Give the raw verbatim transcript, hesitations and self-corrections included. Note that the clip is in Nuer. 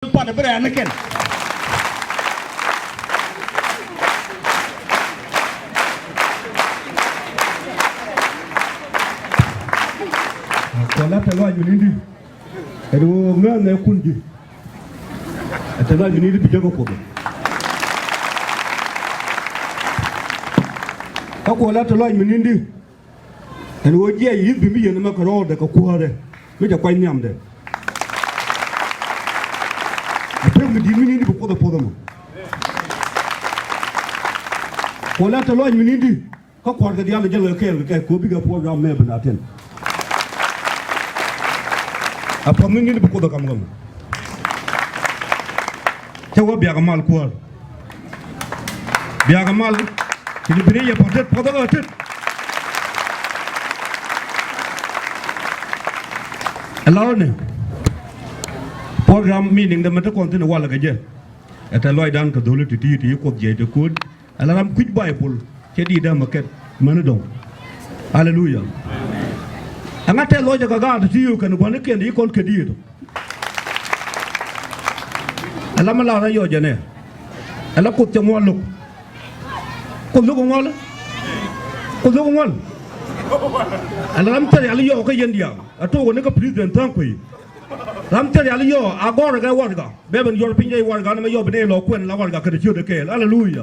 Pan bi rɛ̈ɛ̈n ni kɛn. Kuɔl a te lɔac mi ni̱n di. Ɛ di ɣöö ŋäänɛ kun ji̱. Ɛ te lɔac mi ni̱n di bi jɛ kɛ Kuoth. Kä kuɔl a te lɔac mi ni̱n di. Ɛn ɣöö jiɛc yi̱th bi mi yɛn ɛmɛ kɛ rɔɔdɛ kɛ kuäärɛ mi jɛ kuac nhiamdɛ. Ɛ pek mi di̱i̱t mi ni̱n di bi Kuoth ɛ puɔth ɛmɔ. Kuɔl a te lɔac mi ni̱n di. Kä kua̱rkɛ diaal jɛ lɛ kɛɛl kɛ kɛ ko̱ bikɛ puɔth ram mɛ bi na tɛn. A puɔth ni ŋi̱n bi Kuoth ɛ kam kɛ mɔ. Cɛ wä biakɛ mal kuäär. Biakɛ mal. Ti ni bi ni yɛ puɔth tet puɔth ɛ tet. Ɛ la rɔ ni. Program meeting dɛ mɛ te kɔn thin walɛ kɛ jɛ. Ɛ te lɔcdan kɛ dho̱li ti ti ti Kuoth jiɛc te ko̱n. Ala ram kui̱c Baibol cɛ di̱i̱t dämä kɛt mäni dɔ̱ŋ. Aleluya. Ɛŋa tɛth lɔcdä kɛ gaat ti yio̱w kɛn gua̱nikiɛn ti ci kɔn kɛ di̱i̱t. Ala mi la rɔ yɔc ɛnɛ. Ala Kuoth cɛ ŋuɔl lo̱k. Kuoth lo̱k ŋuɔl. Kuoth lo̱k ŋuɔl. Ala ram thil rial yɔw kä yɛn diaal a to̱k ni kä president tha̱a̱ŋ kui̱. Ram thil rial yɔw a gɔr kɛ warɛga. Bɛ ben yuɔr piny rɛy warɛga ni mɛ yɔp ni lɔ kuɛn la warɛga kɛ ti ciöt kɛɛl. Aleluya.